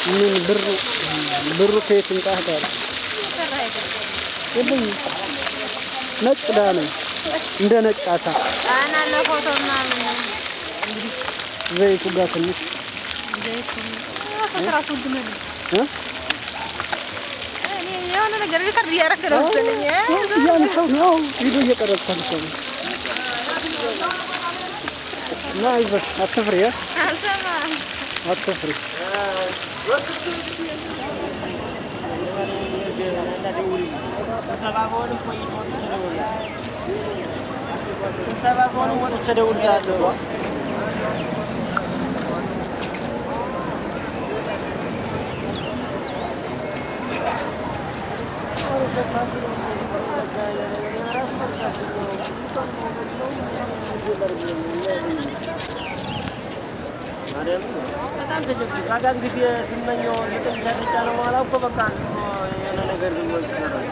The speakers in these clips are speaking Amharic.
ምን ብሩ ከየት ይምጣ? የለኝም። ነጭ ዳ ነኝ እንደ ነጭ አሳ። ዘይቱ ጋር ትንሽ እያነሳሁ ነው። ቪዲዮ እየቀረጽኩ ነው። እና አይዞሽ አትፍሪ አትፍሪ። በጣም ተቸግሬ እንግዲህ ስመኘው የተንጨርጫ ነው በኋላ እኮ በቃ የሆነ ነገር ዝም ብሎ ይሰራል።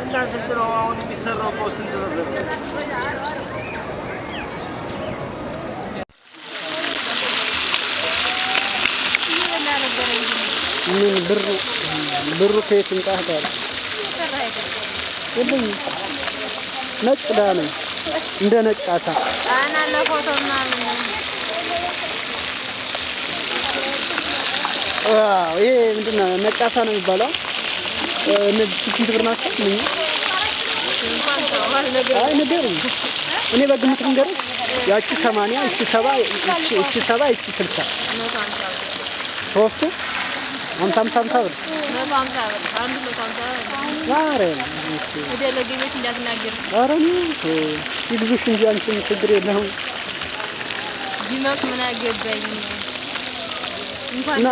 እና ስንት ነው አሁን የሚሰራው? እኮ ስንት ብር ነው? ምን ብሩ ከየት ይምጣ? የለኝም። ነጭ ዳ ነኝ እንደ ነጭ አሳ። ይሄ ምንድን ነው? ነጭ አሳ ነው የሚባለው። እነዚህ ስንት ብር ናቸው? አይ ንገሪኝ። እኔ በግምት ልንገርሽ። ያቺ 80፣ እቺ 70፣ እቺ 70፣ እቺ 60። ሶስቱ 50 50 ብር። ኧረ ይግዙሽ እንጂ አንቺም ችግር የለውም። እና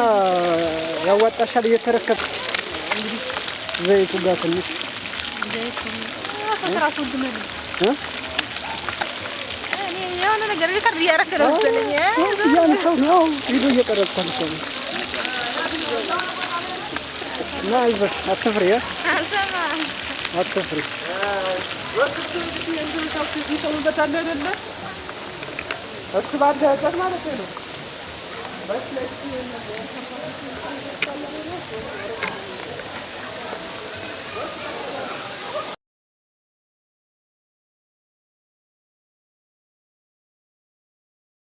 ያዋጣሻል እየተረከብክ ዘይቱ ጋር ትንሽ እያነሳሁ ነው። ቪዲዮ እየቀረጽኩ ነው። እና አይዞሽ አትፍሪ አትፍሪ። እሱ ባለህበት ማለት ነው።